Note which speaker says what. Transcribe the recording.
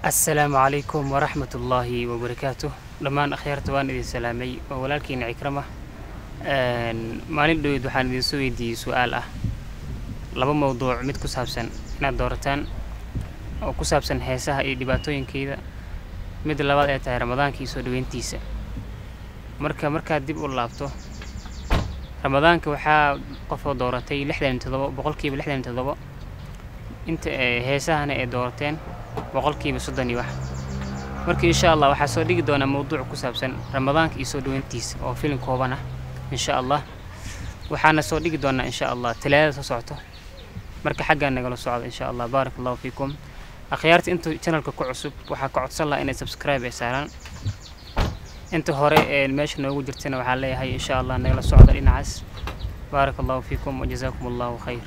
Speaker 1: Assalaamu calaykum waraxmatullaahi wabarakaatuh. Dhammaan akhyaarta waan idin salaamay. Waa walaalkiina Cikrama. Maalin dhoweyd waxaan idin soo weydiiyey su-aal ah laba mowduuc, mid ku saabsan inaad doorataan oo ku saabsan heesaha iyo dhibaatooyinkeeda, mid labaad ay tahay Ramadaanka iyo soo dhaweyntiisa. Marka markaad dib u laabto Ramadaanka, waxaa qofoo dooratay 67%, 67%, inta heesahana ay doorateen 30% iyo wax. Marka insha Allah waxaa soo dhigi doonaa mowduuc ku saabsan Ramadaanka iyo soo dhaweyntiisa oo filim kooban ah insha Allah. Waxaana soo dhigi doonaa insha Allah Talaadada soo socoto. Marka xaggaa nagala socda insha Allah. Baarak Allahu fiikum. Akhyaarta intuu channelka ku cusub waxaa ka codsan lahaa inay subscribe ay saaraan. Inta hore ee meesha noogu jirtana waxaa leeyahay insha Allah nagala socda dhinacaas. Baarak Allahu fiikum wa jazaakum Allahu khayr.